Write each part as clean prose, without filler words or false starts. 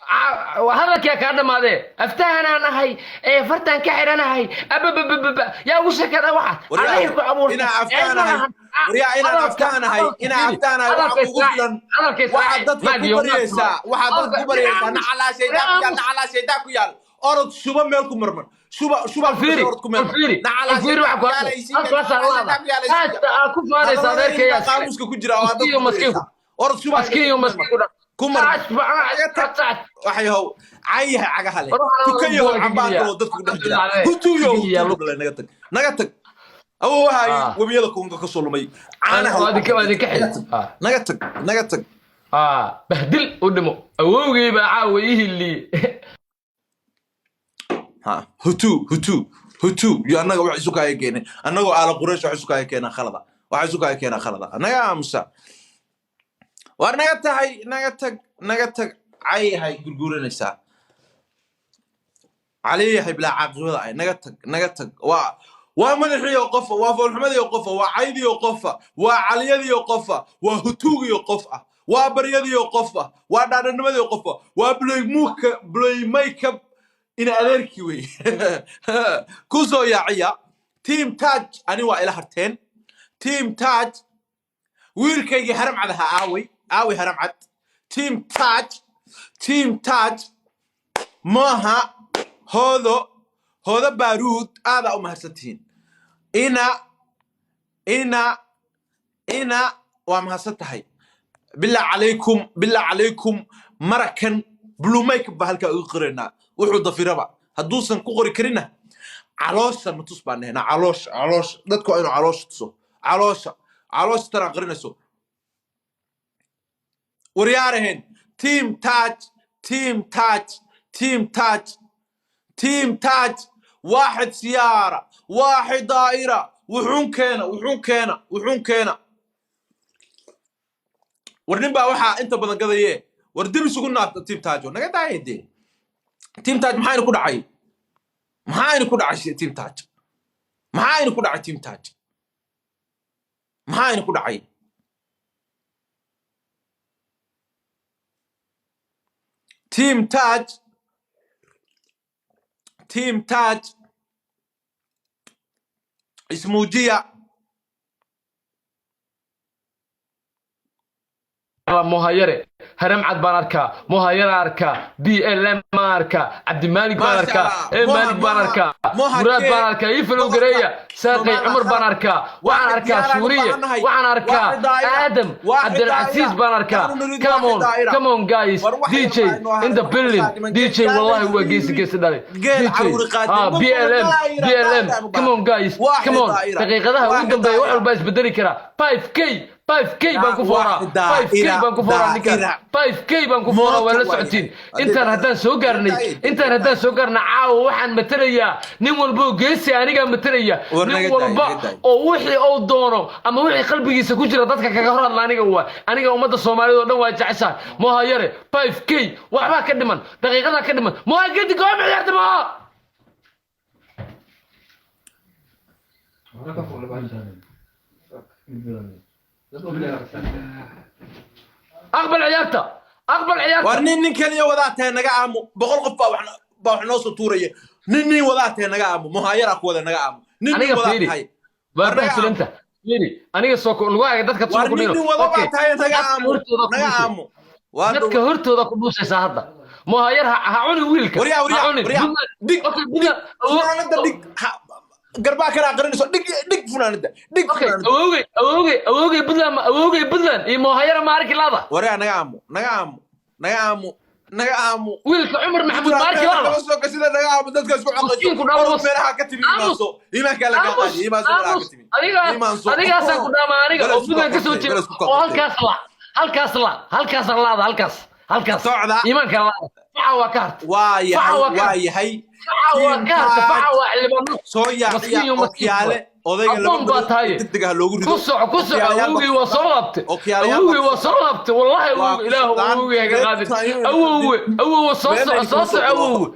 Hadalkaa kaa dhamaadee, aftahanaan ahay ee fartaan ka xidhanahay, ababababa, yaa ugu sheekada waxaas? Adiga ku abuurtay. Inaa aftaanahay, waryaa, inaan aftaanahay, inaa aftaanahay waxa kugu filan. Waxaad dadka ku baryaysaa, waxaad dadka ku baryaysaa, nacalaa shaydaa ku yaal, nacalaa shaydaa ku yaal. Orod shuba meel ku marmar, shuba, shuba. Fiiri. Orod ku meel. Fiiri, fiiri, waxa ku halkaas aad aad ku faanaysa adeerkaya. Qaamuuska ku jira oo aad dadka ku baryaysaa, orod shuba. Maskiin iyo maskiin ku dhan. Ku mar waxay how cayaha cagaha leh tukayahow, cambaarka oo dadku ku dhex jira, hutuuyow, hutuuyo, naga tag, naga tag. Awowahay webiyada Kongo ka soo lumay caanaha. Waa idinka xil. Naga tag, naga tag. Bahdil u dhimo, awowgay baa caawa ii hiliyey. Ha, hutu, hutu, hutu iyo annaga wax isu kaaya keenay, annagoo aala Quraysh wax isu kaaya keenaa khalada, wax isu kaaya keenaa khalada. Annaga aamusa, waar naga tahay, naga tag, naga tag. Cayahay gurguuranaysaa, caliyahay bilaa caaqibada ay, naga tag, naga tag. Waa madaxiyo qofa, waa foolxumadiyo qofa, waa caydiyo qofa, waa caliyadiyo qofa, waa hutuugiyo qof ah, waa baryadiyo qof ah, waa dhaadhanimadiyo qofa, waa bulaymuka bulaymaykab ina adeerkii wey ku soo yaaciya. Team Taj, ani waa ila harteen. Team Taj, wiilkaygii Haram Cad ahaa aaway? Aaway Haram Cad? Team Taj, Team Taj, maaha Hoodo, Hoodo Baaruud, aadaa u mahadsantihiin. Ina waa mahadsan tahay. Bilaa calaykum, bilaa calaykum, marakan blue makeup baa halkaa uga qoraynaa. Wuxuu dafiraba hadduusan ku qori karinna, caloosha natus baan dhehnaa. Caloosha, caloosha dadku waa inuu caloosha tuso, caloosha, caloosha tanaa qarinayso. Waryaaraheen, Team Taj, Team Taj, Team Taj, Team Taj, waaxid siyaara, waaxid daa'ira, wuxuun keena, wuxuun keena, wuxuun keena. War nin baa waxaa inta badan gadaye, war dib isugu naabta. Team Tajo, naga daaya dee. Team Taj, maxaa ku dhacay? Maxaa ku dhacay Team Taj? Maxaa ku dhacay Team Taj? Maxaa ku dhacay Team Taj? Team Taj, ismuujiya. Mohayare Haram Cad baan arkaa, Mohayare arkaa, BLM baan arkaa, Cabdimaalik baan Maasha arkaa. Allah. Ee Moha, Maalik baan Moha, arkaa, Moha Muraad K. baan arkaa, ii falow Boqorka gareeya, Saaqay Soomaaliya Cumar baan arkaa, waxaan waaxid arkaa diyaaraan u Shuuriye, baahannahay. waxaan arkaa Waaxid daa'ira. Aadam Waaxid Cabdilcasiis daa'ira. baan arkaa. Nahnu nuriid Come on. waaxid daa'ira. Come on guys. War wax yar DJ baa inoo haray. in the Wax building. yarsaa dhiman. DJ, Geel wallahi waa geesi, geesi dhalay. Geel DJ caruuri qaatay. Ah, BLM, Daa'ira, BLM, daa'ira. come on guys. Waaxid Come on. daa'ira. Daqiiqadaha ugu Waaxid dambeeya wax daa'ira. walba isbedeli karaa. 5K, 5K baan ku fooraa. Waaxid 5K daa'ira, baan ku fooraa ninkan. daa'ira. 5K baan ku fooraa, waa la Mooto waa socotiin. yahay. Intaan haddaan soo gaarnay, intaan haddaan soo gaarnay caawa, waxaan matalayaa nin walba oo geesi, anigaa matalaya. War nin naga daay, walba naga daay. oo wixii uu doono ama wixii qalbigiisa ku jira dadka kaga hor hadla, aniga waa aniga. Ummadda Soomaalida oo dhan waa jeceshahay. Mohayare 5K waxbaa ka dhiman, daqiiqadaa ka dhiman. Moha gedi gooma ciyaarta moha. Aqbal ciyaarta, aqbal ciyaarta. War nin nin keliya wadaa tahay, naga aamu. 100 qof baa wax noo soo tuuraya. Nin nin wadaa tahay, naga aamu. Muhaayaraa ku wada, naga aamu. Nin nin Aniga wadaa fiiri. tahay. Waa War naga aamu. bahsilanta, fiiri, aniga soo lugahaaga dadka War soo ku nin dhino. nin wada Okay. baa tahay, naga Dadka aamu. hortooda ku Naga dhuusay. aamu. Waa Dadka hortooda ku dhuusaysaa hadda. Mohayar ha cunin wiilka. Waryaa, Ha waryaa, cunin. waryaa. Puntland- Dhig, Okay, Puntland- funaanada dhig. Garbaa kana aqrinayso, dhig, dhig funaanada, dhig Okay, funaanada. Awowgay, awowgay, awowgay Puntland, awowgay Puntland iyo Mohayara ma arki laada. Waryaa, naga aamu, naga aamu, naga aamu, naga aamu. Wiilka Cumar Maxamuud ma arki laada. Kama soo gashida, naga aamu. Dadka isku caqasho. Miskiinku dhawo. Orod meelaha ka timi. Aamus. Imaanso, iimaankaa la kaa Aamus, qaadiy, iimaanso meelaha aamus, ka timi. adigaas, Iimaanso. adigaasaan ku dhaamaa aniga Beles oo ku Puntland ka soo qabtay, jeeda beles ku oo qabtay. halkaas la, halkaas la, halkaas laada, halkaas, halkaas. Socda. Iimaanka laada, faca waa ka harta. Waa Faca yahay, waa ka waa yahay. Faca waa ka harta, faca waa xildhibaano. Soo yaaciya. Maskiin iyo maskiin. Okyaale odayga laba Aqoon baa madow tahay. degdeg ah loogu rido. Ku soco, ku soco. Okyaalayaal Awowgii baa waa soo laabtay. Okyaalayaal Awowgii baa waa soo laabtay wallahi. Waa Awowgii, ilaahu ku socdaan. awowgii haga qaadin. Reer Awowe, awowe, soo soco, soo soco awowe,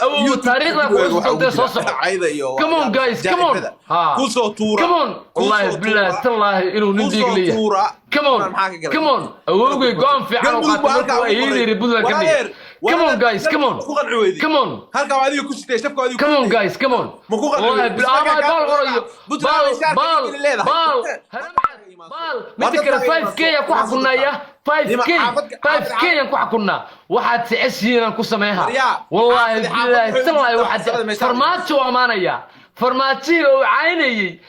awowe, taariikhda ku cusubtay, soo soco. Cayda iyo Come on guys, come on. Ha. Kusoo tuura. Come on. Wallahi Kusoo billahi tuura. tallahi inuu nin Kusoo dhiig leeyahay. tuura. Come on. Maxaa ka galay? Come on. Awowgay go'aan fiican oo Galmudug qaatay baa halkaa markuu ugu ayeeyada qoray. yiri Puntland ka dhigay. Walaaleer, Come on guys, come on. Ku qanci weydi. Come on. Halkaa waa adiga ku sitay, shafka waa adiga ku Come on sitay. guys, come on. Ma ku qanci Wallahi weydi. bil ama baal qorayo. Puntland Baal shaarka baal ay leedahay. baal baal. Midda kale 5K aan ku xakunaya, 5K, 5K aan ku xakunaa. Waxaad jeceshihiin aan ku sameeha. Waryaa, Wallahi xaafad billahi waxay u tallahi jirtaa waxaad masalada meesha. Farmaajo amaanaya, farmaajiga uu caynayay.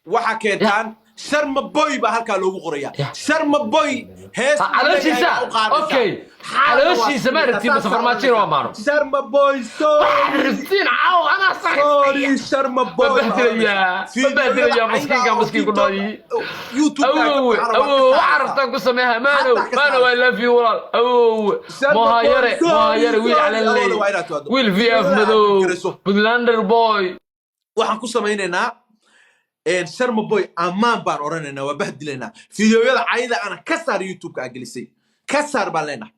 Waxaa keentaan Sharma Boy baa halkaa loogu qoraya. Sharma Boy hees Ha, calooshiisa. Okay. Calooshiisa ma aragtiin, base farmaajo inuu amaano. Sharma Boy, sorry. Waxaad rabtiin caaw anaa sax. Sorry, Sharma Boy. Babahdilayaa, babahdilayaa, maskiinka maskiin ku dhaayay. YouTube. Awowe, awowe, waxaa rabtaan ku sameeha. Maanow, maanow, I love you walaal. Awowe, Mohayare, Mohayare, wiil calanley, wiil VF madow, Puntlander boy. Waxaan ku samaynaynaa Sharma Boy ammaan baan odhanaynaa, waa bahdilaynaa. Fideoyada cayda ana ka saar YouTube-ka aa gelisay, ka saar baan leenahay.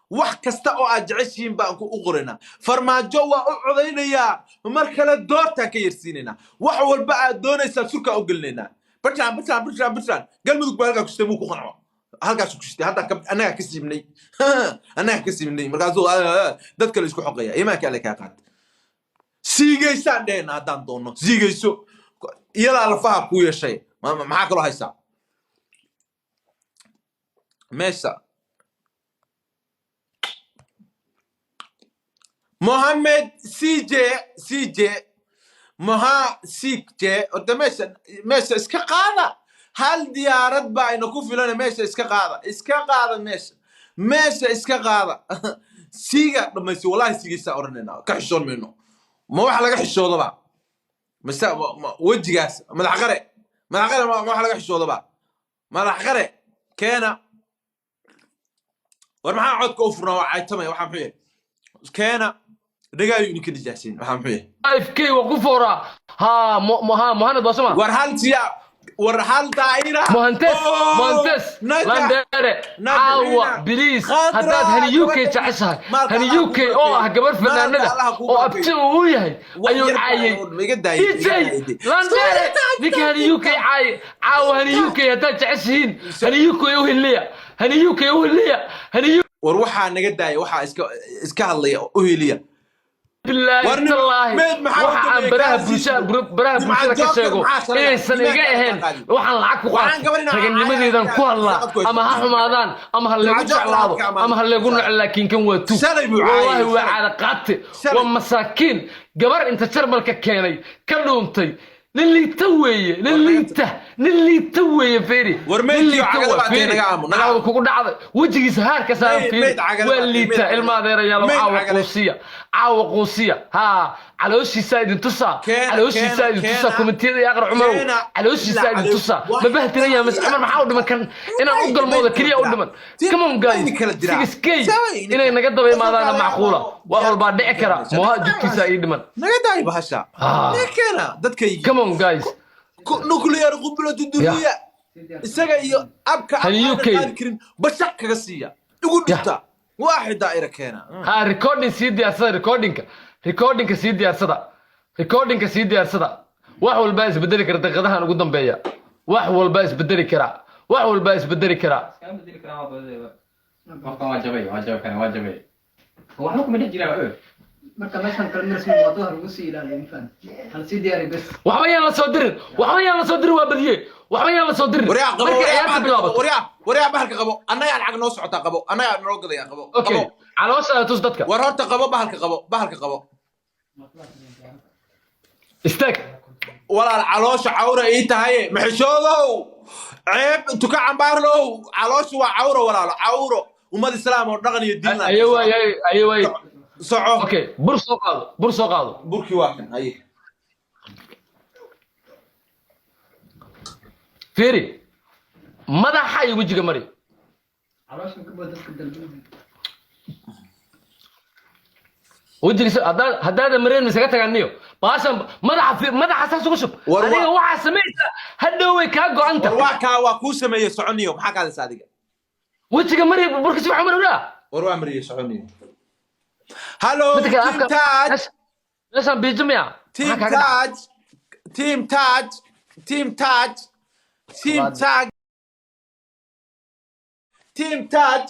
Wax kasta oo aad jeceshihiin baan ku u qoraynaa. Farmaajo waa u codaynayaa mar kale, doortaan ka yarsiinaynaa. Wax walba aad doonaysaa surkaa u gelinaynaa. Puntland, Puntland, Puntland, Puntland, Galmudug baa halkaa ku sitay, muu ku qanco halkaas ku sitay. Hadda annagaa ka siibnay, annagaa ka siibnay. Markaasuu dad kale isku xoqaya. Iimaanka Alle kaa qaat. Siigaysaan dhehena haddaan doonno, siigayso iyadaa lafaha kuu yeeshay. Maxaa kaloo haysaa meesha? Mohamed CJ, CJ Moha CJ. Horta meesha iska qaada. Hal diyaarad baa ina ku filan. Meesha iska qaada, iska qaada meesha, meesha iska qaada. Siiga dhamaysi, wallahi siigaysaa odhanayna, ka xishoon mayno. Ma waxa laga xishoodaba mise wejigaas madax qare, madax qare, ma waxa laga xishoodaba? Madax qare keena. War maxaa codka u furnaa? Waa caytamaya. Waxaa muxuu yahay? Keena dhegaayu idinka nijaasiin. Waxaa muxuu yahay? 5K waa ku fooraa. Ha ha, Mohamed waa soma. War hal siya, war hal daa'ira. Mohantes. Oh, Mohantes. Najax. Landere. Najax. Caawa biliis. Khadra, haddaad Hani UK gabadha- jeceshahay, maalka Hani Allaha UK kuu oo ah barakeeyo. gabar Maalka fanaanada Allaha kuu oo barakeeyo. abti uu u yahay Wax ayuu yar baa caayay. iga daayay, DJ iga daayay. Landere, ninka Hani UK caayay caawa. Hani UK haddaad jeceshihiin, Hani UK u hiliya, Hani UK u hiliya, Hani War waxaa naga daaya, waxaa iska hadlaya u heliya. Bilaahi War tallaahi meed maxaa u waxa aan dambeeyay? baraha Kaasi bulshada, baraha Nimca bulshada ka Joker sheego maxaa shalay? inaysan Iimaanka iga ahayn. qaadin. Waxaan lacag ku Waxaan qaatay gabar inaan raganimadeedan ku hadlaa. shaqad ku haysto. Ama ha xumaadaan ama ha Nimca leegu Joker jeclaado halka amaanay. ama ha leegu naco, laakiin kan waa tuug. Shalay buu caayay, Wallaahi waa shalay. caada qaate. Shalay. Waa masaakiin gabar inta Jarmalka keenay ka dhuuntay. Nin liita weeye, nin liita, nin liita weeye. Feeri. War Nin meydkii liita cagada waa baa tee, feeri. naga aamu, naga Caawa aamu. kugu dhacday wejigiisa haarka saaran. Meyd- Feeri. Meyd cagada Waa baa tee, liita. meyd Ilma adeerayaal, meyd caawa cagale. quusiya, caawa quusiya. Ha calooshiisaa idin tusaa. Keena, Calooshiisaa keena, idin tusaa. keena. Komitiyada iyo aqra Cumarow. Keena. Calooshiisaa Ilaa idin tusaa. wax Ma bahtiraya mas Cumar? Maxaa u dhiman kan inaan u galmoodo keliya u dhiman? Come on guys, kala diraa. 6K inay naga daba imaadaana macquula. Wax walbaa dhici kara. Moha jugtiisa ii dhiman. Naga daay bahasha. Ah. Naga keena dadkaygii. Come on guys. Nuclear qubulatu duniya isaga iyo abka Hani aan UK. qaadi karin bashaq kaga siiya igu dhufta waaxid daa'ira keena. Ha recording sii diyaarsada, recordingka, recordingka sii diyaarsada, recordingka sii diyaarsada. Wax walbaa isbedeli kara daqiiqadahan ugu dambeeya. Wax walbaa isbedeli kara, wax walbaa isbedeli kara. Iskama bedeli karaan, waa badayba. Qofkan waa jabay, waa jabay, kan waa jabay. Waxba kuma dhex jiraan oo. Marka meeshan kale marasmi wato ha lagu sii ilaaliyo, ma fahamtid? Hala sii diyaariyo bes. Waxba yaan la soo dirin, waxba yaan la soo dirin. Waa badiyey, waxba yaan la soo dirin. Waryaa qabo. Markay Waryaa ciyaarta bahalka qabo. bilaabato. Waryaa, waryaa bahalka qabo. Annagaa lacag noo socotaa, qabo. Annagaa noo gadaya, qabo. Okay. Qabo. Calooshaada tus dadka. War horta qabo bahalka, qabo bahalka, qabo. Istaag. Walaal, caloosha cawra ii tahaye, maxishoodow, ceeb tuka cambaarlow. Calooshu waa cawro, walaalo, cawro. Ummad islaam oo dhaqan iyo diin Ayo waay, ayo waay. Soco. Okay, bur soo qaado, bur soo qaado. Burkii waa kan, haye. Fiiri, madaxa iyo wejiga mari. Calooshan ka bood dadka dalbada. Wejiga haddaadan mareen misaga taganiyo baashan madaxa madaxa saas ugu shub. War Adiga waxaa samaysa hadhow way kaa go-anta. War waa kaa, waa kuu sameeyey, soconiyo. Maxaa kaadaysa adiga? Wejiga mari burka si waxu mari udhaa. War waa mariyey, soconiyo. Hallo. Midda kale Team afka Taj. Meeshaan biijo miya? Team Maxaa kaaga dhacay? Taj, Team Taj, Team Taj, Team Taj, Team Taj.